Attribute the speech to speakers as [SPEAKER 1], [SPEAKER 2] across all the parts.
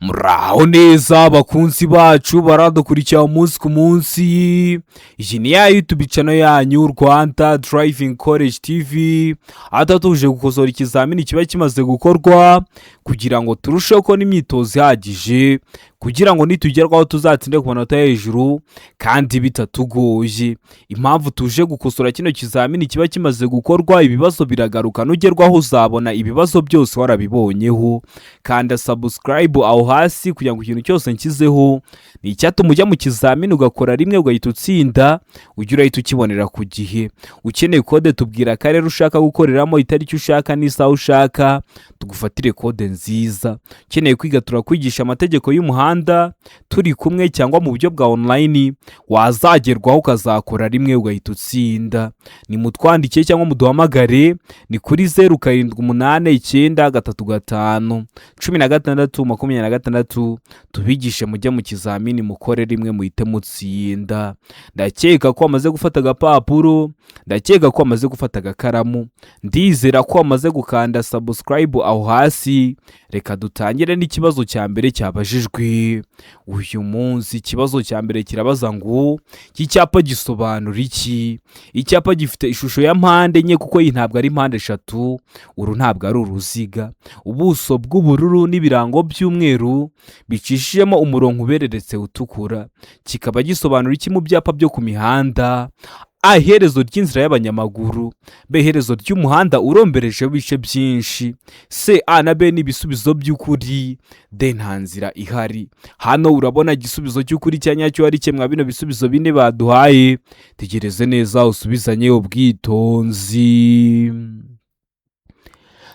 [SPEAKER 1] Muraho neza bakunzi bacu baradukurikira umunsi ku munsi. Iyi ni ya YouTube channel yanyu, Rwanda Driving College TV, aho tuje gukosora ikizamini kiba kimaze gukorwa kugira ngo turusheho kubona imyitozo ihagije, kugira ngo nitugerwaho tuzatsinde ku manota yo hejuru kandi bitatugoye. Impamvu tuje gukosora kino kizamini kiba kimaze gukorwa, ibibazo biragaruka. Nugerwaho uzabona ibibazo byose warabibonyeho. Kanda subscribe aho hasi kugira ngo ikintu cyose nshyizeho ni icyatuma ujya mu kizamini ugakora rimwe ugahita utsinda, ujye urahita ukibonera ku gihe. Ukeneye kode, tubwira akarere ushaka gukoreramo, itariki ushaka n'isaha ushaka, tugufatire kode nziza. Ukeneye kwiga, turakwigisha amategeko y'umuhanda turi kumwe cyangwa mu buryo bwa online, wazagerwaho ukazakora rimwe ugahita utsinda. Ni mutwandikiye cyangwa muduhamagare, ni kuri 0789351626, tubigishe mujye mu kizamini mukore rimwe muhite mutsinda. Ndakeka ko wamaze gufata agapapuro, ndakeka ko wamaze gufata agakaramu, ndizera ko wamaze gukanda subscribe aho hasi. Reka dutangire n'ikibazo cya mbere cyabajijwe uyu munsi. Ikibazo cya mbere kirabaza ngo: iki cyapa gisobanura iki? Icyapa gifite ishusho ya mpande enye, kuko iyi ntabwo ari mpande eshatu, uru ntabwo ari uruziga. Ubuso bw'ubururu n'ibirango by'umweru bicishijemo umurongo ubereretse utukura, kikaba gisobanura iki mu byapa byo ku mihanda? A, iherezo ry'inzira y'abanyamaguru. B, iherezo ry'umuhanda uromberejeho ibice byinshi. C, A na B ni ibisubizo by'ukuri. D, nta nzira ihari. Hano urabona igisubizo cy'ukuri cya nyacyo ari kimwe bino bisubizo bine baduhaye. Tegereze neza usubizanye ubwitonzi.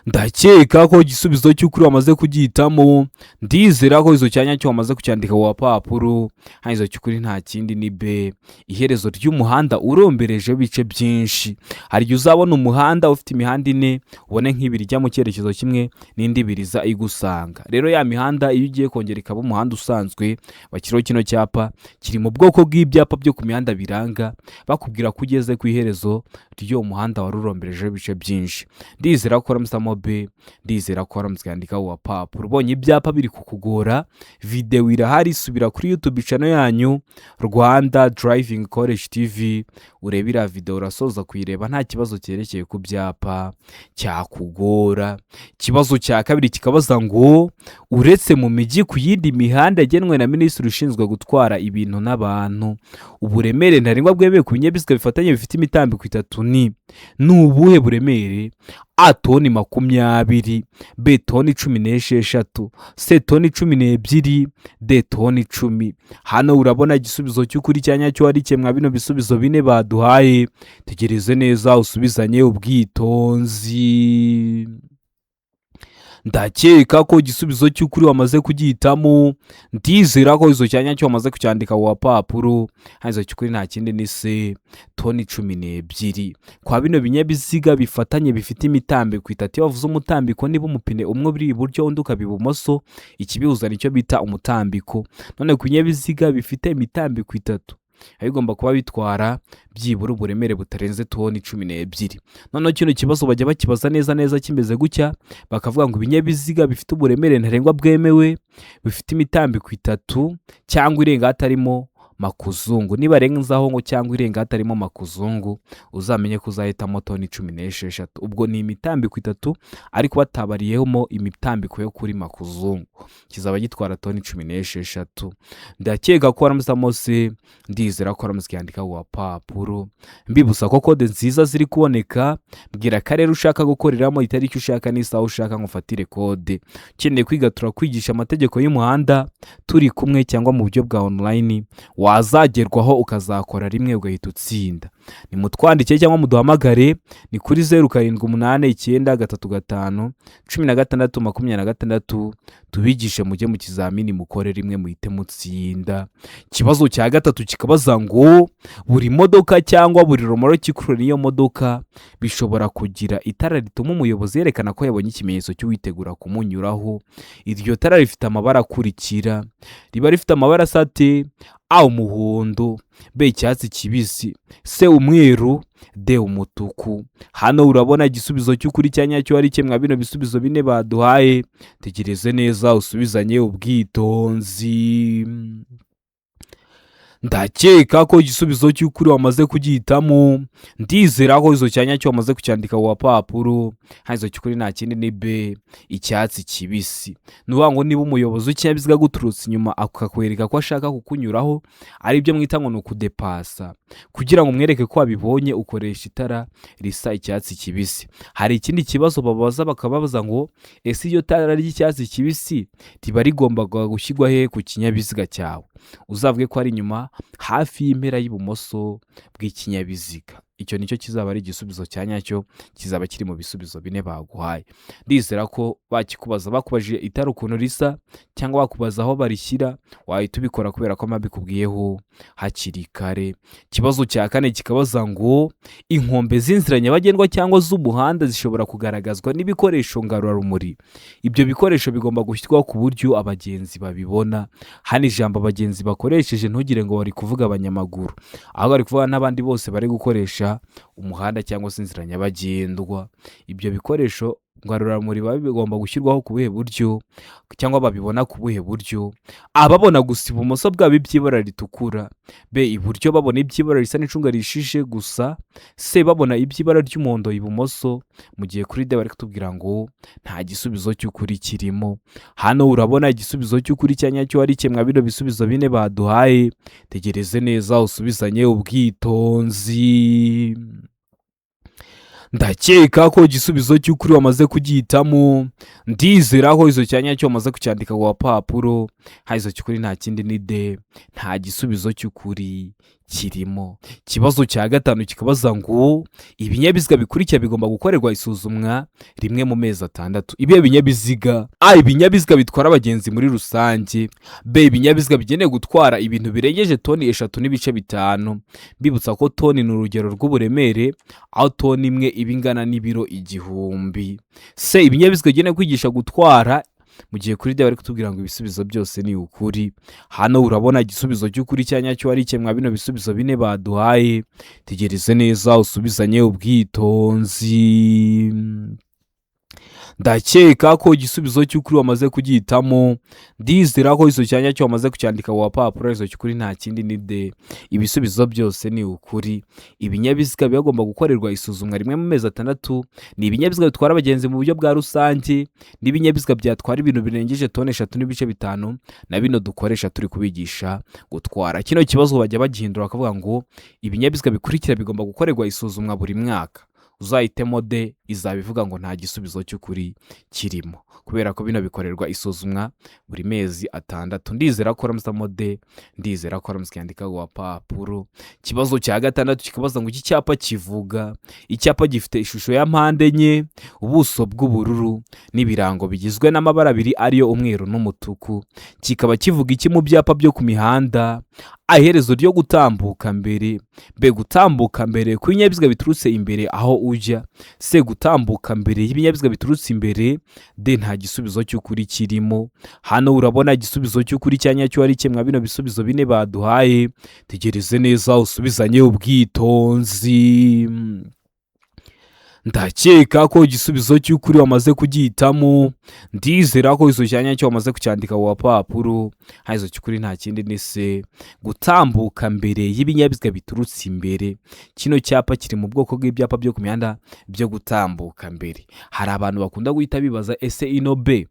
[SPEAKER 1] Ndakeka ko igisubizo cy'ukuri wamaze kugihitamo, ndizera ko izo cyanya cyo wamaze kucyandika ku gapapuro. Hano izo cy'ukuri nta kindi ni B, iherezo ry'umuhanda uromberejeho ibice byinshi. Hari igihe uzabona umuhanda ufite imihanda ine, ubone nk'ibiri ijya mu cyerekezo kimwe n'indi ibiri iza igusanga. Rero ya mihanda iyo ugiye kongera ikaba umuhanda usanzwe, bashyiraho kino cyapa. Kiri mu bwoko bw'ibyapa byo ku mihanda biranga, bakubwira ko ugeze ku iherezo ry'uwo muhanda wari uromberejeho ibice byinshi. Ndizera ko uramusamo B, ndizera ko waramutse yandikaho wapapuro. Ubonye ibyapa biri kukugora, videwo irahari, subira kuri YouTube channel yanyu, Rwanda Driving College TV, urebe iriya videwo. Urasoza kuyireba nta kibazo cyerekeye ku byapa cyakugora. Ikibazo cya kabiri kikabaza ngo: uretse mu mijyi, ku yindi mihanda yagenwe na minisitiri ushinzwe gutwara ibintu n'abantu, uburemere ntarengwa bwemewe ku binyabiziga bifatanye bifite imitambiko itatu ni ubuhe buremere? A, toni 20. B, toni 16. C, toni 12. D, toni 10. Hano urabona igisubizo cy'ukuri cya nyacyo ari kimwe bino bisubizo bine baduhaye. Tegereze neza usubizanye ubwitonzi. Ndakeka ko igisubizo cy'ukuri wamaze kugihitamo, ndizera ko izo cyanya cyo wamaze kucyandika ku gapapuro. Hano izo cy'ukuri nta kindi ni C, toni 12. Kwa bino binyabiziga bifatanye bifite imitambiko itatu, iyo bavuze umutambiko, niba umupine umwe uri iburyo undi ukaba ibumoso, ikibihuza nicyo bita umutambiko. None ku binyabiziga bifite imitambiko itatu biba bigomba kuba bitwara byibura uburemere butarenze toni 12. Noneho kino kibazo bajya bakibaza neza neza kimeze gutya, bakavuga ngo ibinyabiziga bifite uburemere ntarengwa bwemewe bifite imitambiko itatu cyangwa irenga hatarimo makuzungu. Niba arenzaho ngo cyangwa irenga hatarimo makuzungu, uzamenye ko uzahitamo toni 16. Ubwo ni imitambiko itatu ariko batabariyemo imitambiko yo kuri makuzungu, kizaba gitwara toni 16. Ndakeka ko waramutse se, ndizera ko waramutse yandika ku gapapuro. Mbibutsa ko kode nziza ziri kuboneka. Mbwira akarere ushaka gukoreramo, itariki ushaka n'isaha ushaka ngo ufatire kode. Ukeneye kwiga, turakwigisha amategeko y'umuhanda turi kumwe cyangwa mu buryo bwa online, wazagerwaho ukazakora rimwe ugahita utsinda. Nimutwandike cyangwa muduhamagare, ni kuri 0789351626, tubigishe mujye mu kizamini mukore rimwe muhite mutsinda. Ikibazo cya gatatu kikabaza ngo: buri modoka cyangwa buri romoroki ikurura n'iyo modoka bishobora kugira itara rituma umuyobozi yerekana ko yabonye ikimenyetso cy'uwitegura kumunyuraho. Iryo tara rifite amabara akurikira: riba rifite amabara asa ate? A, umuhondo. B, icyatsi kibisi. C, Umweru, D, umutuku. Hano urabona igisubizo cy'ukuri cya nyacyo ari kimwe bino bisubizo bine baduhaye. Tegereze neza usubizanye ubwitonzi. Ndakeka ko igisubizo cy'ukuri wamaze kugihitamo. Ndizera ko izo cya nyacyo wamaze kucyandika ku gapapuro. Hano izo cy'ukuri nta kindi ni B, icyatsi kibisi. Ni ukuvuga ngo niba umuyobozi w'ikinyabiziga aguturutse inyuma akakwereka ko ashaka kukunyuraho, aribyo mwita ngo ni ukudepasa, kugira ngo umwereke ko wabibonye ukoresha itara risa icyatsi kibisi. Hari ikindi kibazo babaza, bakababaza ngo ese iryo tara ry'icyatsi kibisi riba rigomba gushyirwa he ku kinyabiziga cyawe? Uzavuge ko ari inyuma hafi y'impera y'ibumoso bw'ikinyabiziga. Icyo nicyo kizaba ari igisubizo cya nyacyo, kizaba kiri mu bisubizo bine baguhaye. Ndizera ko bakikubaza, bakubajije itara ukuntu risa cyangwa bakubaza aho barishyira, wahita ubikora kubera ko babikubwiyeho hakiri kare. Ikibazo cya kane kikabaza ngo inkombe z'inzira nyabagendwa cyangwa z'umuhanda zishobora kugaragazwa n'ibikoresho ngarurarumuri. Ibyo bikoresho bigomba gushyirwaho ku buryo abagenzi babibona. Hano ijambo abagenzi bakoresheje, ntugire ngo bari kuvuga abanyamaguru, ahubwo bari kuvuga n'abandi bose bari gukoresha umuhanda cyangwa se inzira nyabagendwa. Ibyo bikoresho ngarurarumuri biba bigomba gushyirwaho ku buhe buryo, cyangwa babibona ku buhe buryo? Ababona gusa ibumoso bwabo iby'ibara ritukura, B, iburyo babona iby'ibara risa n'icunga rishije gusa, C, babona iby'ibara ry'umuhondo ibumoso, mu gihe kuri D bari kutubwira ngo nta gisubizo cy'ukuri kirimo. Hano urabona igisubizo cy'ukuri cya nyacyo ari kimwe bino bisubizo bine baduhaye. Tegereze neza usubizanye ubwitonzi. Ndakeka ko igisubizo cy'ukuri wamaze kugihitamo. Ndizera ko izo cya nyacyo wamaze kucyandika ku gapapuro. Hano izo cy'ukuri nta kindi ni D, nta gisubizo cy'ukuri kirimo. Ikibazo cya gatanu kikabaza ngo ibinyabiziga bikurikira bigomba gukorerwa isuzumwa rimwe mu mezi 6. Ibihe binyabiziga? A, ibinyabiziga bitwara abagenzi muri rusange, B, ibinyabiziga bigenewe gutwara ibintu birengeje toni 3.5. Mbibutsa ko toni ni urugero rw'uburemere, aho toni imwe iba ingana n'ibiro 1000. C, ibinyabiziga bigenewe kwigisha gutwara, mu gihe kuri D bari kutubwira ngo ibisubizo byose ni ukuri. Hano urabona igisubizo cy'ukuri cya nyacyo ari kimwe bino bisubizo bine baduhaye. Tegereze neza usubizanye ubwitonzi. Ndakeka ko igisubizo cy'ukuri wamaze kugihitamo. Ndizera ko izo cya nyacyo wamaze kucyandika ku gapapuro. Izo cy'ukuri nta kindi ni D, ibisubizo byose ni ukuri. Ibinyabiziga biba bigomba gukorerwa isuzumwa rimwe mu mezi 6 ni ibinyabiziga bitwara abagenzi mu buryo bwa rusange n'ibinyabiziga byatwara ibintu birengeje toni 3.5, na bino dukoresha turi kubigisha gutwara. Kino kibazo bajya bagihindura bakavuga ngo ibinyabiziga bikurikira bigomba gukorerwa isuzumwa buri mwaka. Uzahitemo D, izaba ivuga ngo nta gisubizo cy'ukuri kirimo, kubera ko bino bikorerwa isuzumwa buri mezi 6. Ndizera ko uramusamo D, ndizera ko uramusa yandika ku gapapuro. Ikibazo cya gatandatu kikabaza ngo iki cyapa kivuga. Icyapa gifite ishusho ya mpande enye, ubuso bw'ubururu n'ibirango bigizwe n'amabara abiri ariyo umweru n'umutuku, kikaba kivuga iki mu byapa byo ku mihanda? A, iherezo ryo gutambuka mbere, B, gutambuka mbere ku binyabiziga biturutse imbere aho ujya, C, gutambuka mbere y'ibinyabiziga biturutse imbere, D, nta gisubizo cy'ukuri kirimo. Hano urabona igisubizo cy'ukuri cya nyacyo ari kimwe bino bisubizo bine baduhaye. Tegereze neza usubizanye ubwitonzi. Ndakeka ko igisubizo cy'ukuri wamaze kugihitamo. Ndizera ko izo cya nyacyo wamaze kucyandika ku gapapuro. Hano izo cy'ukuri nta kindi ni C, gutambuka mbere y'ibinyabiziga biturutse imbere. Kino cyapa kiri mu bwoko bw'ibyapa byo ku mihanda byo gutambuka mbere. Hari abantu bakunda guhita bibaza ese ino B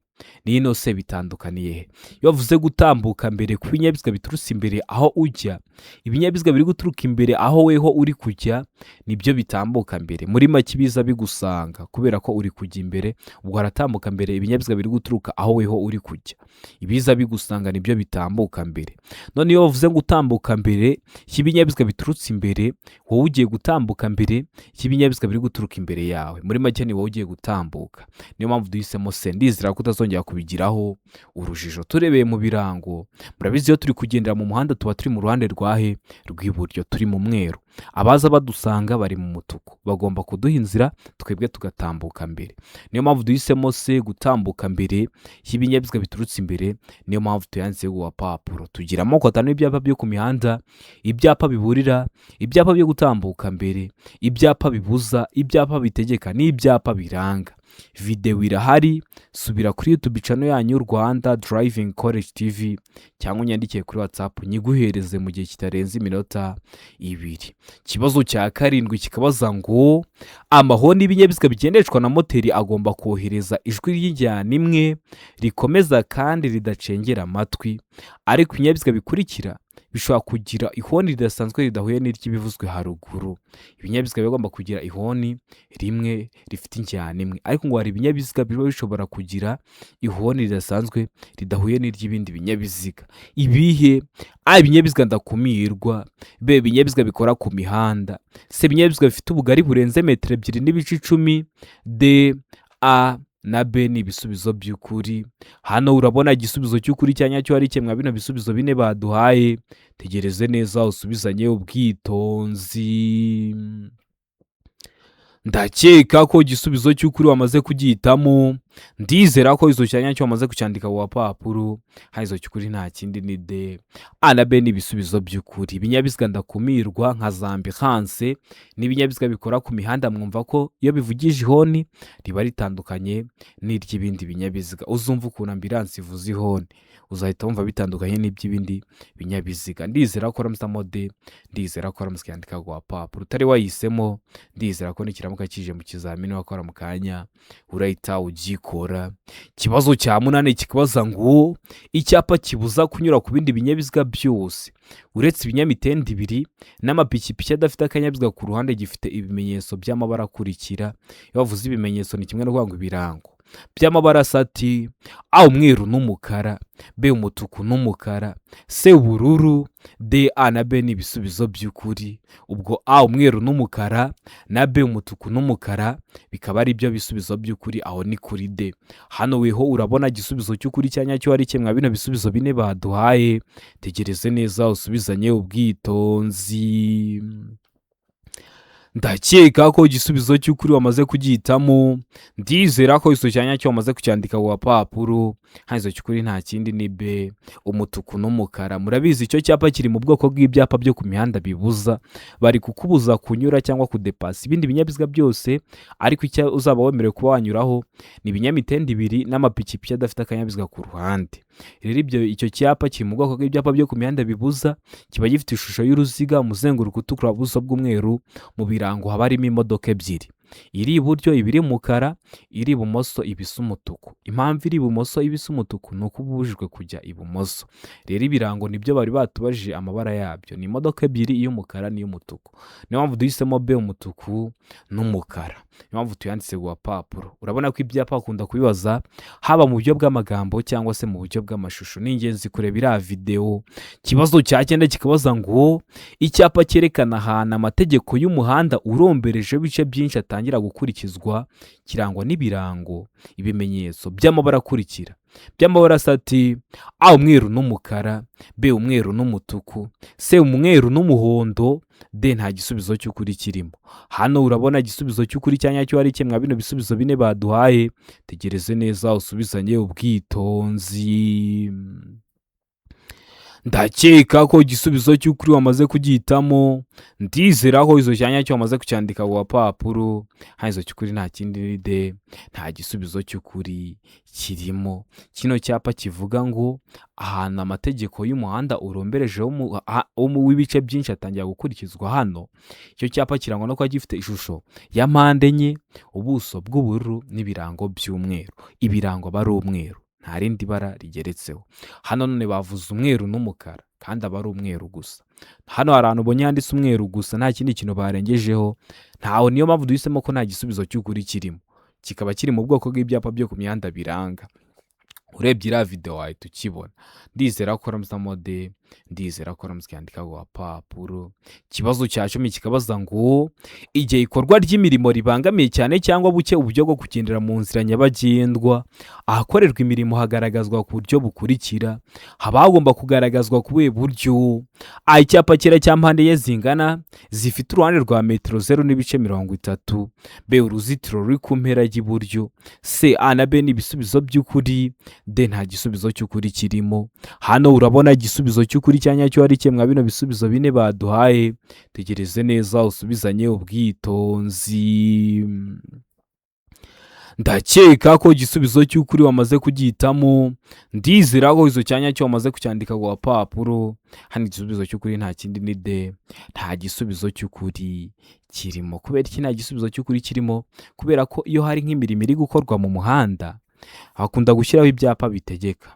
[SPEAKER 1] n'ino C bitandukaniye he? Iyo bavuze gutambuka mbere ku binyabiziga biturutse imbere aho ujya, ibinyabiziga biri guturuka imbere aho weho uri kujya nibyo bitambuka mbere. Muri make biza bigusanga kubera ko uri kujya imbere, ubwo haratambuka mbere ibinyabiziga biri guturuka aho weho uri kujya. Ibiza bigusanga nibyo bitambuka mbere. None iyo bavuze ngo utambuka mbere y'ibinyabiziga biturutse imbere, wowe ugiye gutambuka mbere y'ibinyabiziga biri guturuka imbere yawe. Muri make ni wowe ugiye gutambuka. Niyo mpamvu duhisemo C. Ndizera ko utazongera kubigiraho urujijo. Turebeye mu birango, murabizi iyo turi kugendera mu muhanda tuba turi mu ruhande rwa rwahe? Rw'iburyo. Turi mu mweru, abaza badusanga bari mu mutuku, bagomba kuduha inzira twebwe tugatambuka mbere. Niyo mpamvu duhisemo C, gutambuka mbere y'ibinyabiziga biturutse imbere. Niyo mpamvu tuyanditseho ku gapapuro. Tugira amoko atanu y'ibyapa byo ku mihanda: ibyapa biburira, ibyapa byo gutambuka mbere, ibyapa bibuza, ibyapa bitegeka n'ibyapa biranga. Videwo irahari, subira kuri YouTube channel yanyu Rwanda Driving College TV, cyangwa unyandikiye kuri WhatsApp nyiguhereze mu gihe kitarenze iminota 2. Ikibazo cya karindwi kikabaza ngo: amahoni y'ibinyabiziga bigendeshwa na moteri agomba kohereza ijwi ry'injyana imwe rikomeza kandi ridacengera amatwi, ariko ibinyabiziga bikurikira bishobora kugira ihoni ridasanzwe ridahuye n'iry'ibivuzwe haruguru. Ibinyabiziga bigomba kugira ihoni rimwe rifite injyana imwe, ariko ngo hari ibinyabiziga biba bishobora kugira ihoni ridasanzwe ridahuye n'iry'ibindi binyabiziga. Ibihe? A, ibinyabiziga ndakumirwa; B, ibinyabiziga bikora ku mihanda; C, ibinyabiziga bifite ubugari burenze metero 2.10; D, A na B ni ibisubizo by'ukuri. Hano urabona igisubizo cy'ukuri cya nyacyo ari kimwe bino bisubizo bine baduhaye. Tegereze neza usubizanye ubwitonzi. Ndakeka ko igisubizo cy'ukuri wamaze kugihitamo. Ndizera ko izo cya nyacyo wamaze kucyandika ku gapapuro. Hano izo cy'ukuri nta kindi ni D. A na B ni ibisubizo by'ukuri. Ibinyabiziga ndakumirwa nka za ambulance n'ibinyabiziga bikora ku mihanda, mwumva ko iyo bivugije ihoni riba ritandukanye n'iry'ibindi binyabiziga. Uzumva ukuntu ambulance ivuza ihoni, uzahita wumva bitandukanye n'iby'ibindi binyabiziga. Ndizera ko uramusamo D, ndizera ko uramutse yandika ku gapapuro. Utari wayihisemo, ndizera ko nikiramuka kije mu kizamini wakora mu kanya urahita ugikora. Ikibazo cya munani kikabaza ngo: icyapa kibuza kunyura ku bindi binyabiziga byose uretse ibinyamitende ibiri n'amapikipiki adafite akanyabiziga ku ruhande gifite ibimenyetso by'amabara akurikira. Iyo bavuze ibimenyetso ni kimwe no kuvuga ngo ibirango by'amabara asa ati: A, umweru n'umukara; B, umutuku n'umukara; C, ubururu; D, A na B ni ibisubizo by'ukuri. Ubwo A, umweru n'umukara, na B, umutuku n'umukara, bikaba ari byo bisubizo by'ukuri. Aho ni kuri D. Hano weho urabona igisubizo cy'ukuri cya nyacyo ari kimwe bino bisubizo bine baduhaye. Tegereze neza usubizanye ubwitonzi. Ndakeka ko igisubizo cy'ukuri wamaze kugihitamo. Ndizera ko iso cya nyacyo wamaze kucyandika ku gapapuro. Hano iso cy'ukuri nta kindi ni B, umutuku n'umukara. Murabizi, icyo cyapa kiri mu bwoko bw'ibyapa byo ku mihanda bibuza. Bari kukubuza kunyura cyangwa kudepasa ibindi binyabiziga byose, ariko icyo uzaba wemerewe kuba wanyuraho ni ibinyamitende ibiri n'amapikipiki adafite akanyabiziga ku ruhande. Rero ibyo, icyo cyapa kiri mu bwoko bw'ibyapa byo ku mihanda bibuza. Kiba gifite ishusho y'uruziga, umuzenguruko utukura, ubuso bw'umweru. Mu birango haba harimo imodoka ebyiri: iri iburyo iba iri umukara, iri ibumoso iba isa umutuku. Impamvu iri ibumoso iba isa umutuku ni uko uba ubujijwe kujya ibumoso. Rero ibirango nibyo bari batubajije amabara yabyo, ni imodoka ebyiri, iy'umukara n'iy'umutuku. Niyo mpamvu duhisemo B, umutuku n'umukara. Niyo mpamvu tuyanditse ku gapapuro. Urabona ko ibyapa bakunda kubibaza haba mu buryo bw'amagambo cyangwa se mu buryo bw'amashusho. Ni ingenzi kureba iriya videwo. Ikibazo cya cyenda kikabaza ngo: icyapa cyerekana ahantu amategeko y'umuhanda uromberejeho ibice byinshi atangira gukurikizwa kirangwa n'ibirango, ibimenyetso by'amabara akurikira, by'amabara asa ati: A, umweru n'umukara; B, umweru n'umutuku; C, umweru n'umuhondo; D, nta gisubizo cy'ukuri kirimo. Hano urabona igisubizo cy'ukuri cya nyacyo ari kimwe bino bisubizo bine baduhaye. Tegereze neza usubizanye ubwitonzi. Ndakeka ko igisubizo cy'ukuri wamaze kugihitamo. Ndizera ko izo cya nyacyo wamaze kucyandika ku gapapuro. Hano izo cy'ukuri nta kindi ni D, nta gisubizo cy'ukuri kirimo. Kino cyapa kivuga ngo ahantu amategeko y'umuhanda uromberejeho w'ibice byinshi atangira gukurikizwa hano. Icyo cyapa kirangwa no kuba gifite ishusho ya mpande enye, ubuso bw'ubururu n'ibirango by'umweru. Ibirango aba ari umweru, nta rindi bara rigeretseho. Hano none bavuze umweru n'umukara, kandi aba ari umweru gusa. Hano hari ahantu ubonye handitse umweru gusa, nta kindi kintu barengejeho, ntaho. Niyo mpamvu duhisemo ko nta gisubizo cy'ukuri kirimo. Kikaba kiri mu bwoko bw'ibyapa byo ku mihanda biranga. Urebye iriya videwo wahita ukibona. Ndizera ko uramusamo D. Ndizera ko waramutse ukiyandika ku gapapuro. Ikibazo cya 10 kikabaza ngo: igihe ikorwa ry'imirimo ribangamiye cyane cyangwa buke uburyo bwo kugendera mu nzira nyabagendwa, ahakorerwa imirimo hagaragazwa ku buryo bukurikira. Haba hagomba kugaragazwa ku buhe buryo? A, icyapa cyera cya mpande enye zingana zifite uruhande rwa metero 0.30. B, uruzitiro ruri ku mpera y'iburyo. C, A na B ni ibisubizo by'ukuri. D, nta gisubizo cy'ukuri kirimo. Hano urabona igisubizo cy'ukuri cya nyacyo ari kimwe bino bisubizo bine baduhaye. Tegereze neza usubizanye ubwitonzi. Ndakeka ko igisubizo cy'ukuri wamaze kugihitamo. Ndizera ko izo cyanya cyo wamaze kucyandika ku gapapuro. Hano igisubizo cy'ukuri nta kindi ni D, nta gisubizo cy'ukuri kirimo. Kubera iki nta gisubizo cy'ukuri kirimo? Kubera ko iyo hari nk'imirimo iri gukorwa mu muhanda, hakunda gushyiraho ibyapa bitegeka,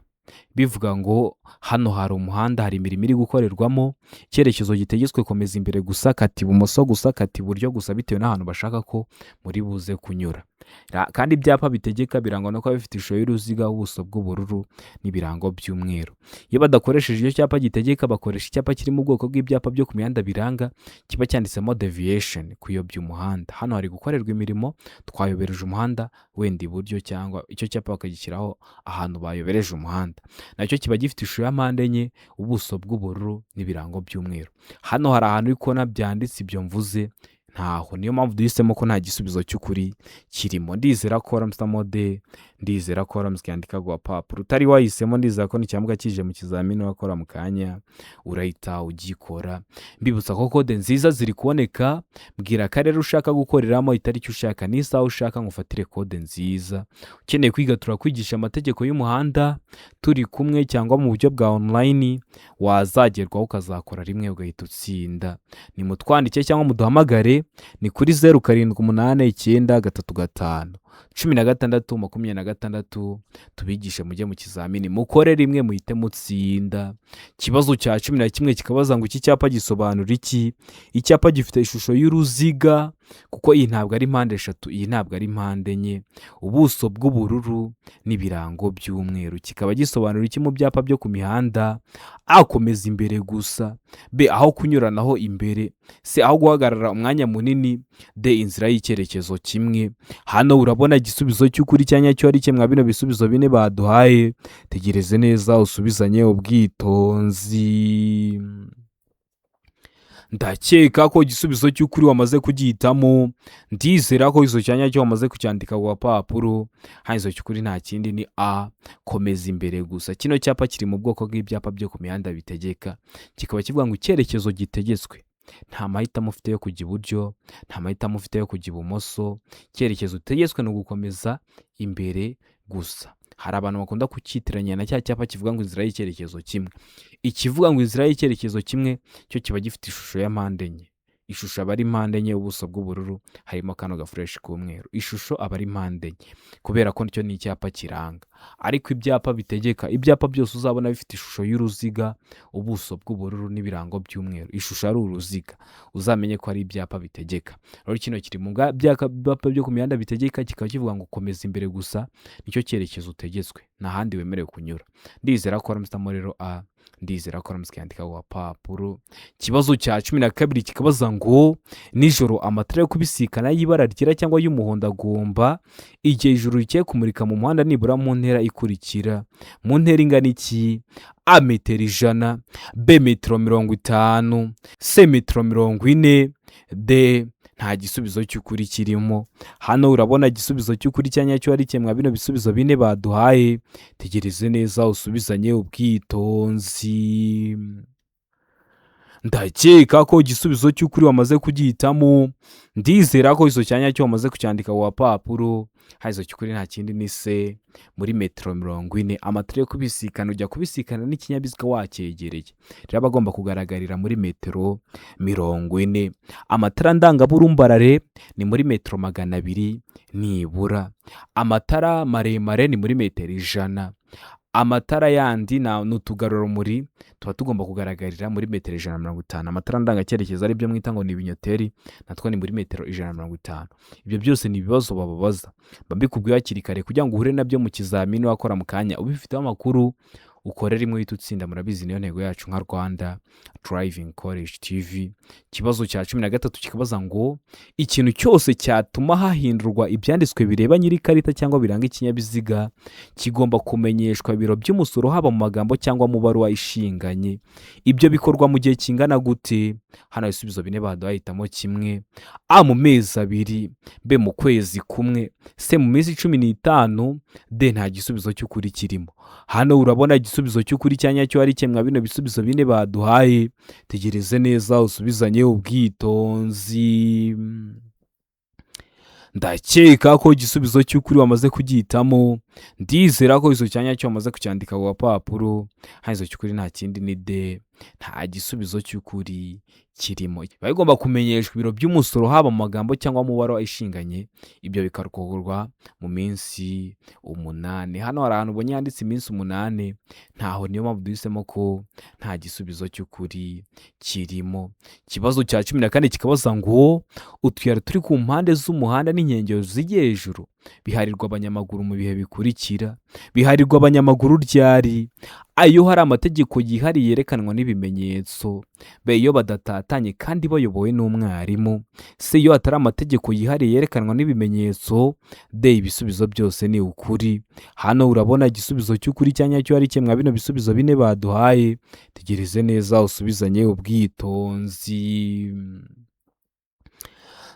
[SPEAKER 1] bivuga ngo hano hari umuhanda, hari imirimo iri gukorerwamo, icyerekezo gitegetswe komeza imbere gusa, kata ibumoso gusa, kata iburyo gusa, bitewe n'ahantu bashaka ko muri buze kunyura. Kandi ibyapa bitegeka birangwa no kuba bifite ishusho y'uruziga, ubuso bw'ubururu n'ibirango by'umweru. Iyo badakoresheje icyo cyapa gitegeka, bakoresha icyapa kiri mu bwoko bw'ibyapa byo ku mihanda biranga, kiba cyanditsemo deviation, kuyobya umuhanda. Hano hari gukorerwa imirimo, twayobereje umuhanda wenda iburyo, cyangwa icyo cyapa bakagishyiraho ahantu bayobereje umuhanda. Nacyo kiba gifite ishusho ya mpande enye, ubuso bw'ubururu n'ibirango by'umweru. Hano hari ahantu uri kubona byanditse ibyo mvuze? Ntaho. Niyo mpamvu duhisemo ko nta gisubizo cy'ukuri kirimo. Ndizera ko waramutse D, ndizera ko waramutse yandika ku gapapuro. Utari wahisemo, ndizera ko nicyamuka kije mu kizamini wakora mu kanya urahita ugikora. Mbibutsa ko kode nziza ziri kuboneka. Mbwira akarere ushaka gukoreramo, itariki ushaka n'isaha ushaka, ngo ufatire kode nziza. Ukeneye kwiga, turakwigisha amategeko y'umuhanda turi kumwe cyangwa mu buryo bwa online, wazagerwaho ukazakora rimwe ugahita utsinda. Nimutwandike cyangwa muduhamagare, ni kuri 0789351626, tubigishe mujye mu kizamini, mukore rimwe muhite mutsinda. Ikibazo cya 11 kikabaza ngo: iki cyapa gisobanura iki? Icyapa gifite ishusho y'uruziga, kuko iyi ntabwo ari mpande eshatu, iyi ntabwo ari mpande enye, ubuso bw'ubururu n'ibirango by'umweru, kikaba gisobanura iki mu byapa byo ku mihanda? A, komeza imbere gusa. B, aho kunyuranaho imbere. C, aho guhagarara umwanya munini. D, inzira y'icyerekezo kimwe. Hano urabona igisubizo cy'ukuri cya nyacyo ari kimwe bino bisubizo bine baduhaye. Tegereze neza usubizanye ubwitonzi. Ndakeka ko igisubizo cy'ukuri wamaze kugihitamo. Ndizera ko izo cyanya cyo wamaze kucyandika ku gapapuro. Hano izo cy'ukuri nta kindi ni A, komeza imbere gusa. Kino cyapa kiri mu bwoko bw'ibyapa byo ku mihanda bitegeka, kikaba kivuga ngo icyerekezo gitegetswe, nta mahitamo ufite yo kujya iburyo, nta mahitamo ufite yo kujya ibumoso, icyerekezo utegetswe ni ugukomeza imbere gusa. Hari abantu bakunda kucyitiranya na cya cyapa kivuga ngo inzira y'icyerekezo kimwe. Ikivuga ngo inzira y'icyerekezo kimwe cyo kiba gifite ishusho ya mpande enye, ishusho aba ari mpande enye, ubuso bw'ubururu, harimo kano gafureshi k'umweru, ishusho aba ari mpande enye kubera ko nicyo ni icyapa kiranga. Ariko ibyapa bitegeka, ibyapa byose uzabona bifite ishusho y'uruziga, ubuso bw'ubururu n'ibirango by'umweru, ishusho ari uruziga, uzamenye ko ari ibyapa bitegeka. Rero kino kiri mu byapa byo ku mihanda bitegeka, kikaba kivuga ngo komeza imbere gusa, nicyo cyerekezo utegetswe, nta handi wemerewe kunyura. Ndizera ko waramutse rero A, ndizera ko waramutse ukiyandika ku gapapuro. Ikibazo cya 12 kikabaza ngo: nijoro amatara yo kubisikana y'ibara ryera cyangwa y'umuhondo agomba, igihe ijuru rikeye, kumurika mu muhanda nibura mu ntera ikurikira. Mu ntera ingana iki? A, metero 100. B, metero 50. C, metero 40. D, nta gisubizo cy'ukuri kirimo. Hano urabona igisubizo cy'ukuri cya nyacyo ari kimwe bino bisubizo bine baduhaye. Tegereze neza usubizanye ubwitonzi. Ndakeka ko igisubizo cy'ukuri wamaze kugihitamo. Ndizera ko izo cyanya cyo wamaze kucyandika ku gapapuro. Hano izo cy'ukuri nta kindi ni C, muri metero 40. Amatara yo kubisikana, ujya kubisikana n'ikinyabiziga wacyegereye, rero aba agomba kugaragarira muri metero 40. Amatara ndangaburumbarare ni muri metero 200 nibura. Amatara maremare ni muri metero 100. Amatara yandi ni utugarurarumuri, tuba tugomba kugaragarira muri metero 150. Amatara ndangacyerekezo, aribyo mwita ngo ni ibinyoteri, natwo ni muri metero 150. Ibyo byose ni ibibazo bababaza, mba mbikubwiye hakiri kare kugira ngo uhure nabyo mu kizamini wakora mu kanya ubifiteho amakuru. Ukore rimwe uhita utsinda, murabizi niyo ntego yacu nka Rwanda Driving College TV. Ikibazo cya 13 kikabaza ngo ikintu cyose cyatuma hahindurwa ibyanditswe bireba nyiri ikarita cyangwa biranga ikinyabiziga kigomba kumenyeshwa ibiro by'umusoro, haba mu magambo cyangwa mu baruwa ishinganye. Ibyo bikorwa mu gihe kingana gute? Hano ibisubizo bine baduhaye, hitamo kimwe. A, mu mezi 2, B, mu kwezi kumwe, C, mu minsi 15, D, nta gisubizo cy'ukuri kirimo. Hano urabona igisubizo cy'ukuri cya nyacyo ari kimwe bino bisubizo bine baduhaye. Tegereze neza usubizanye ubwitonzi. Ndakeka ko igisubizo cy'ukuri wamaze kugihitamo. Ndizera ko igisubizo cya nyacyo wamaze kucyandika ku gapapuro. Hano igisubizo cy'ukuri nta kindi ni D, nta gisubizo cy'ukuri kirimo. Biba bigomba kumenyeshwa ibiro by'umusoro haba mu magambo cyangwa mu baruwa ishinganye, ibyo bigakorwa mu minsi 8. Hano hari ahantu ubonye handitse iminsi 8, ntaho, niyo mpamvu duhisemo ko nta gisubizo cy'ukuri kirimo. Ikibazo cya 14 kikabaza ngo utuyira turi ku mpande z'umuhanda n'inkengero zijya hejuru biharirwa abanyamaguru mu bihe bikurikira. Biharirwa abanyamaguru ryari? Iyo hari amategeko yihariye yerekanwa n'ibimenyetso, B, iyo badatatanye kandi bayobowe n'umwarimu, C, iyo hatari amategeko yihariye yerekanwa n'ibimenyetso, D, ibisubizo byose ni ukuri. Hano urabona igisubizo cy'ukuri cya nyacyo ari kimwe bino bisubizo bine baduhaye. Tegereze neza usubizanye ubwitonzi.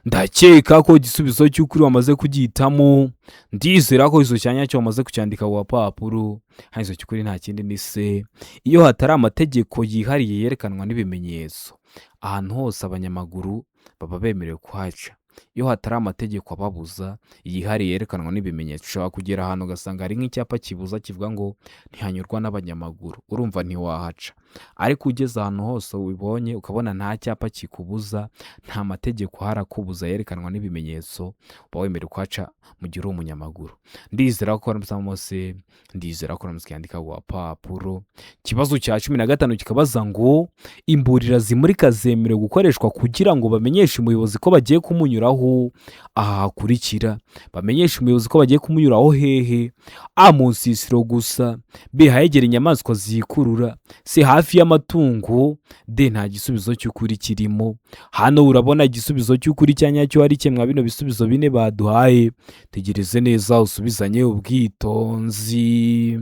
[SPEAKER 1] Ndakeka ko igisubizo cy'ukuri wamaze kugihitamo. Ndizera ko igisubizo cya nyacyo wamaze kucyandika ku gapapuro. Hano igisubizo cy'ukuri nta kindi ni C, iyo hatari amategeko yihariye yerekanwa n'ibimenyetso. Ahantu hose abanyamaguru baba bemerewe kuhaca iyo hatari amategeko ababuza yihariye yerekanwa n'ibimenyetso. Ushobora kugera ahantu ugasanga hari nk'icyapa kibuza kivuga ngo ntihanyurwa n'abanyamaguru, urumva ntiwahaca. Ariko ugeze ahantu hose ubibonye ukabona nta cyapa kikubuza, nta mategeko ahari akubuza yerekanwa n'ibimenyetso, uba wemerewe kuhaca mu gihe uri umunyamaguru. Ndizera ko waramutse, ndizera ko waramutse yandika ku gapapuro. Ikibazo cya 15 kikabaza ngo imburira zimurika zemerewe gukoreshwa kugira ngo bamenyeshe umuyobozi ko bagiye kumunyuraho aha hakurikira. Bamenyeshe umuyobozi ko bagiye kumunyuraho hehe? A, mu nsisiro gusa, B, ahegera inyamaswa zikurura, C, hafi y'amatungo, D, nta gisubizo cy'ukuri kirimo. Hano urabona igisubizo cy'ukuri cya nyacyo ari kimwe bino bisubizo bine baduhaye. Tegereze neza usubizanye ubwitonzi.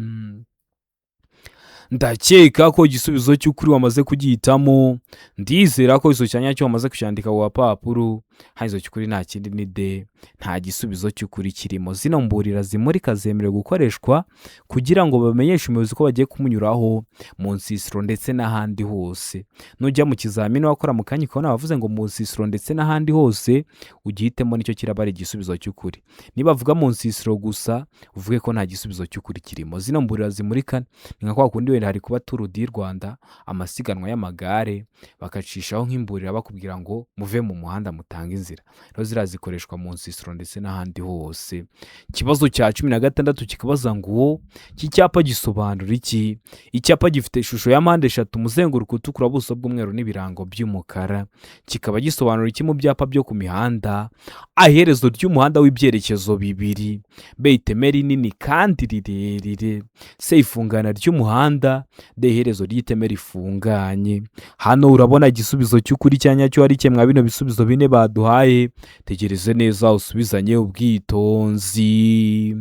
[SPEAKER 1] Ndakeka ko igisubizo cy'ukuri wamaze kugihitamo. Ndizera ko igisubizo cya nyacyo wamaze kucyandika ku gapapuro. Hano igisubizo cy'ukuri nta kindi ni D, nta gisubizo cy'ukuri kirimo. Zino mburira zimurika zemerewe gukoreshwa kugira ngo bamenyeshe umuyobozi ko bagiye kumunyuraho mu nsisiro ndetse n'ahandi hose. Nujya mu kizamini wakora mu kanya ukabona bavuze ngo mu nsisiro ndetse n'ahandi hose, ugihitemo, nicyo kiraba ari igisubizo cy'ukuri. Niba bavuga mu nsisiro gusa, uvuge ko nta gisubizo cy'ukuri kirimo. Zino mburira zimurika ni nka kwa kundi wenda hari kuba Tour du Rwanda, amasiganwa y'amagare, bakacishaho nk'imburira bakubwira ngo muve mu muhanda mutange inzira. Rero ziriya zikoreshwa mu nsisiro ndetse n'ahandi hose. Ikibazo cya 16 kikabaza ngo iki cyapa gisobanura iki? Icyapa gifite ishusho ya mpande eshatu, umuzenguruko utukura, ubuso bw'umweru n'ibirango by'umukara, kikaba gisobanura iki mu byapa byo ku mihanda? A, iherezo ry'umuhanda w'ibyerekezo bibiri, B, iteme rinini kandi rirerire, C, ifungana ry'umuhanda, D, iherezo ry'iteme rifunganye. Hano urabona igisubizo cy'ukuri cya nyacyo ari kimwe bino bisubizo bine baduhaye. Tegereze neza usubizanye ubwitonzi.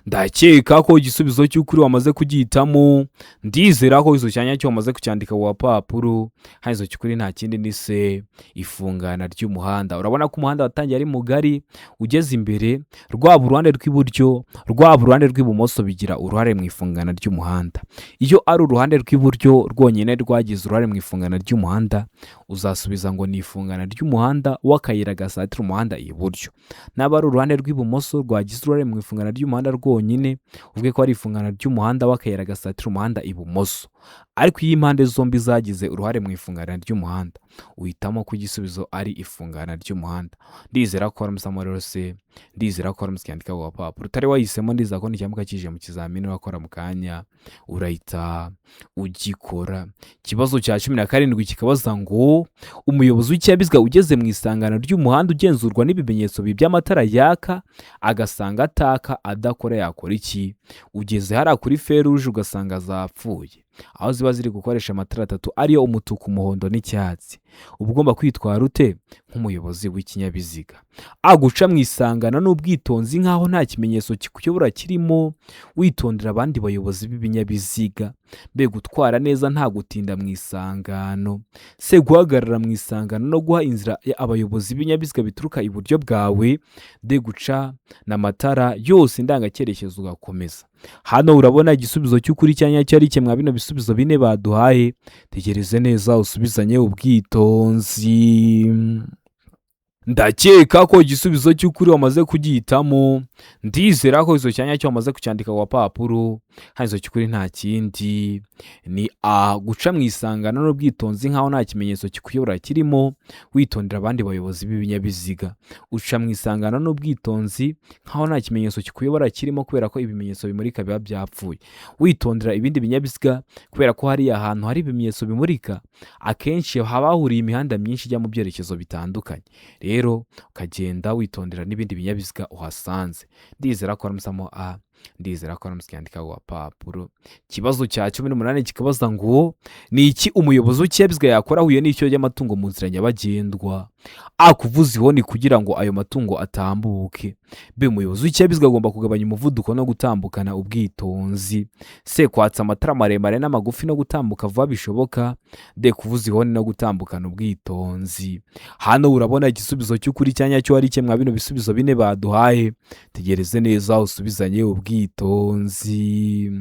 [SPEAKER 1] Ndakeka ko igisubizo cy'ukuri wamaze kugihitamo. Ndizera ko igisubizo cya nyacyo wamaze kucyandika ku gapapuro. Hano igisubizo cy'ukuri nta kindi ni C, ifungana ry'umuhanda. Urabona ko umuhanda watangiye ari mugari, ugeze imbere rwaba uruhande rw'iburyo rwaba uruhande rw'ibumoso bigira uruhare mu ifungana ry'umuhanda. Iyo ari uruhande rw'iburyo rwonyine rwagize uruhare mu ifungana ry'umuhanda, uzasubiza ngo ni ifungana ry'umuhanda w'akayira gasatira umuhanda iburyo. Naba ari uruhande rw'ibumoso rwagize uruhare mu ifungana ry'umuhanda rwonyine, uvuge ko ari ifungana ry'umuhanda w'akayira gasatira umuhanda ibumoso. Ariko iyo impande zombi zagize uruhare mu ifungana ry'umuhanda, uhitamo ko igisubizo ari ifungana ry'umuhanda. Ndizera ko waramusamo rero se, ndizera ko waramutse cyandika ku gapapuro. Utari wahisemo, ndizera ko nicyamuka kije mu kizamini urakora mu kanya urahita ugikora. Ikibazo cya 17 kikabaza ngo umuyobozi w'ikinyabiziga ugeze mu isangano ry'umuhanda ugenzurwa n'ibimenyetso by'amatara yaka agasanga ataka adakora yakora iki? Ugeze hariya kuri feruje ugasanga zapfuye, aho ziba ziri gukoresha amatara atatu ariyo umutuku, umuhondo n'icyatsi. Uba ugomba kwitwara ute nk'umuyobozi w'ikinyabiziga? A, guca mu isangano n'ubwitonzi nk'aho nta kimenyetso kikuyobora kirimo, witondera abandi bayobozi b'ibinyabiziga. B, gutwara neza nta gutinda mu isangano. C, guhagarara mu isangano no guha inzira abayobozi b'ibinyabiziga bituruka iburyo bwawe. D, guca n'amatara yose ndangacyerekezo ugakomeza. Hano urabona igisubizo cy'ukuri cya nyacyo ari kimwe bino bisubizo bine baduhaye. Tegereze neza usubizanye ubwitonzi. Ndakeka ko igisubizo cy'ukuri wamaze kugihitamo. Ndizera ko izo cyanya cyo wamaze kucyandika ku gapapuro. Hano izo cy'ukuri nta kindi ni A, guca mu isangano n'ubwitonzi nk'aho nta kimenyetso kikuyobora kirimo, witondera abandi bayobozi b'ibinyabiziga. Uca mu isangano n'ubwitonzi nk'aho nta kimenyetso kikuyobora kirimo, kubera ko ibimenyetso bimurika biba byapfuye. Witondera ibindi binyabiziga, kubera ko hariya hantu hari ibimenyetso bimurika akenshi haba hahuriye imihanda myinshi ijya mu byerekezo bitandukanye. Rero ukagenda witondera n'ibindi binyabiziga uhasanze. Ndizera ko waramusamo A, ndizera ko waramutse cyandika ku gapapuro. Ikibazo cya 18 kikabaza ngo ni iki umuyobozi w'ikinyabiziga yakora ahuye n'ishyo ry'amatungo mu nzira nyabagendwa? A, kuvuza ihoni kugira ngo ayo matungo atambuke. B, umuyobozi w'ikinyabiziga agomba kugabanya umuvuduko no gutambukana ubwitonzi. C, kwatsa amatara maremare n'amagufi no gutambuka vuba bishoboka. D, kuvuza ihoni no gutambukana ubwitonzi. Hano urabona igisubizo cy'ukuri cya nyacyo ari kimwe bino bisubizo bine baduhaye. Tegereze neza usubizanye ubwitonzi.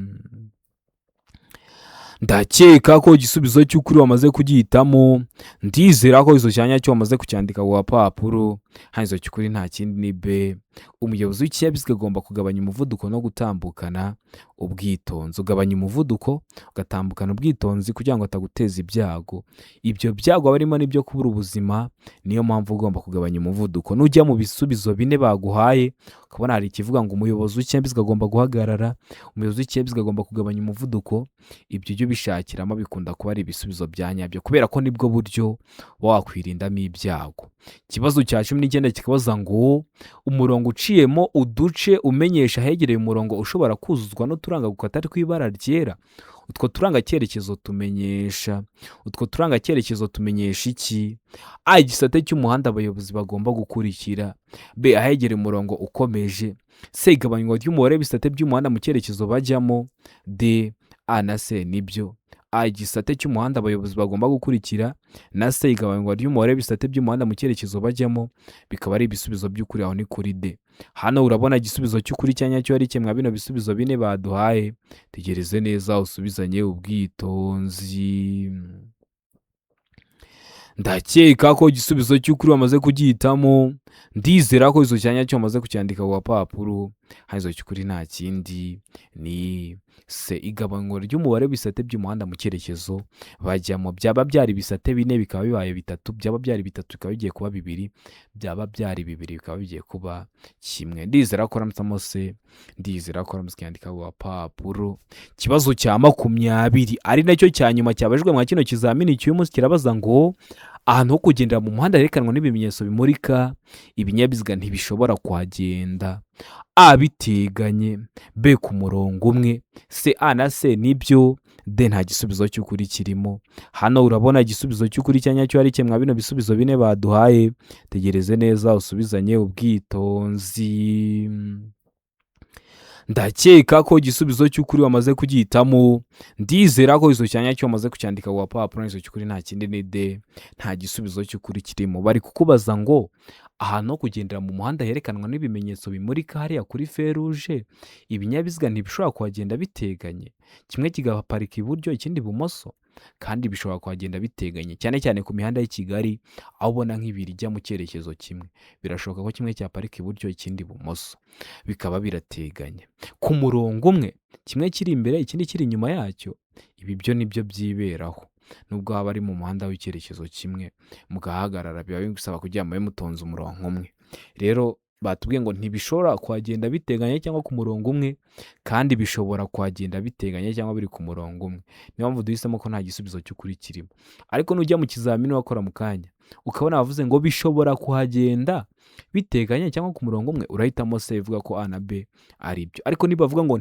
[SPEAKER 1] Ndakeka ko igisubizo cy'ukuri wamaze kugihitamo. Ndizera ko izo cyanya cyo wamaze kucyandika ku gapapuro. Hano izo cy'ukuri nta kindi ni B, umuyobozi w'ikinyabiziga agomba kugabanya umuvuduko no gutambukana ubwitonzi. Ugabanya umuvuduko ugatambukana ubwitonzi kugira ngo ataguteza ibyago. Ibyo byago aba arimo n'ibyo kubura ubuzima, niyo mpamvu ugomba kugabanya umuvuduko. Nujya mu bisubizo bine baguhaye ukabona hari ikivuga ngo umuyobozi w'ikinyabiziga agomba guhagarara, umuyobozi w'ikinyabiziga agomba kugabanya umuvuduko, ibyo ujye ubishakiramo bikunda kuba ari ibisubizo bya nyabyo, kubera ko nibwo buryo wakwirindamo ibyago. Ikibazo cya 19 kikabaza ngo umurongo uciyemo uduce umenyesha ahegereye umurongo ushobora kuzuzwa n'uturanga gukata tw'ibara ryera. Utwo turangacyerekezo tumenyesha, utwo turangacyerekezo tumenyesha iki? A, igisate cy'umuhanda abayobozi bagomba gukurikira. B, ahegereye umurongo ukomeje. C, igabanywa ry'umubare w'ibisate by'umuhanda mu cyerekezo bajyamo. D, A na C nibyo. A, igisate cy'umuhanda abayobozi bagomba gukurikira, na C, igabanywa ry'umubare w'ibisate by'umuhanda mu cyerekezo bajyamo, bikaba ari ibisubizo by'ukuri. Aho ni kuri D. Hano urabona igisubizo cy'ukuri cya nyacyo ari kimwe bino bisubizo bine baduhaye. Tegereze neza usubizanye ubwitonzi. Ndakeka ko igisubizo cy'ukuri wamaze kugihitamo. Ndizera ko izo cyanya cyo wamaze kucyandika ku gapapuro. Hano izo cy'ukuri nta kindi ni C, igabanywa ry'umubare w'ibisate by'umuhanda mu cyerekezo bajyamo. Byaba byari ibisate bine bikaba bibaye bitatu, byaba byari bitatu bikaba bigiye kuba bibiri, byaba byari bibiri bikaba bigiye kuba kimwe. Ndizera ko waramutsemo C, ndizera ko waramutse cyandika ku gapapuro. Ikibazo cya 20 ari nacyo cya nyuma cyabajijwe mwa kino kizamini cy'uyu munsi kirabaza ngo ahantu ho kugendera mu muhanda herekanwa n'ibimenyetso bimurika ibinyabiziga ntibishobora kuhagenda. A, biteganye. B, ku murongo umwe. C, A na C nibyo. D, nta gisubizo cy'ukuri kirimo. Hano urabona igisubizo cy'ukuri cya nyacyo ari kimwe bino bisubizo bine baduhaye. Tegereze neza usubizanye ubwitonzi. Ndakeka ko igisubizo cy'ukuri wamaze kugihitamo. Ndizera ko izo cyanya cyo wamaze kucyandika ku gapapuro. Izo cy'ukuri nta kindi ni D, nta gisubizo cy'ukuri kirimo. Bari kukubaza ngo ahantu ho kugendera mu muhanda herekanwa n'ibimenyetso bimurika hariya kuri feruje, ibinyabiziga ntibishobora kuhagenda biteganye, kimwe kigaparika iburyo ikindi ibumoso, kandi bishobora kuhagenda biteganye, cyane cyane ku mihanda y'i Kigali aho ubona nk'ibiri ijya mu cyerekezo kimwe. Birashoboka ko kimwe cyaparika iburyo ikindi ibumoso, bikaba birateganye ku murongo umwe, kimwe kiri imbere ikindi kiri inyuma yacyo. Ibi byo nibyo byiberaho. Nubwo haba ari mu muhanda w'icyerekezo kimwe, mugahagarara, biba bisaba kugira ngo mube mutonze umurongo umwe. Rero batubwiye ngo ntibishobora kuhagenda biteganye cyangwa ku murongo umwe, kandi bishobora kuhagenda biteganye cyangwa biri ku murongo umwe. Niyo mpamvu duhisemo ko nta gisubizo cy'ukuri kirimo. Ariko nujya mu kizamini wakora mu kanya, ukabona bavuze ngo bishobora kuhagenda biteganye cyangwa ku murongo umwe, urahitamo C ivuga ko A na B ari byo. Ariko nibavuga ngo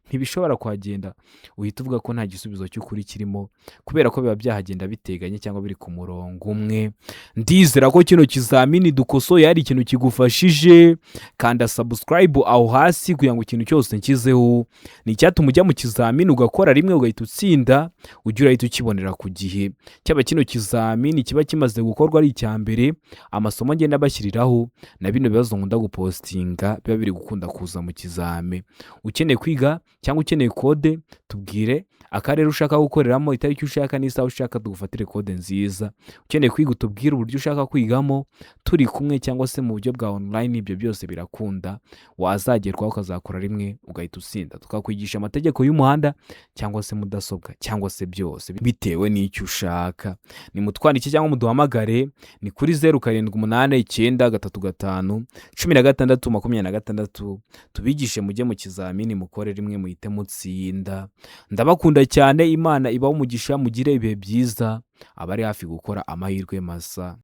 [SPEAKER 1] ntibishobora kuhagenda, uhita uvuga ko nta gisubizo cy'ukuri kirimo, kubera ko biba byahagenda biteganye cyangwa biri ku murongo umwe. Ndizera ko kino kizamini dukosoye hari ikintu kigufashije. Kanda subscribe aho hasi kugira ngo ikintu cyose nshyizeho ni icyatuma ujya mu kizamini ugakora rimwe ugahita utsinda, ujye urahita ukibonera ku gihe. Cyaba kino kizamini kiba kimaze gukorwa ari icya mbere, amasomo ngenda bashyiriraho na bino bibazo nkunda gupostinga biba biri gukunda kuza mu kizami. Ukeneye kwiga cyangwa ukeneye kode, tubwire akarere ushaka gukoreramo, itariki ushaka n'isaha ushaka, tugufatire kode nziza. Ukeneye kwiga, utubwire uburyo ushaka kwigamo, turi kumwe cyangwa se mu buryo bwa online, ibyo byose birakunda. Wazagerwaho ukazakora rimwe ugahita utsinda, tukakwigisha amategeko y'umuhanda cyangwa se mudasobwa cyangwa se byose bitewe n'icyo ushaka. Nimutwandike cyangwa muduhamagare, ni kuri 0789351626, tubigishe mujye mu kizamini mukore rimwe muhite mutsinda. Ndabakunda cyane, Imana ibahe umugisha, mugire ibihe byiza, abari hafi gukora amahirwe masa.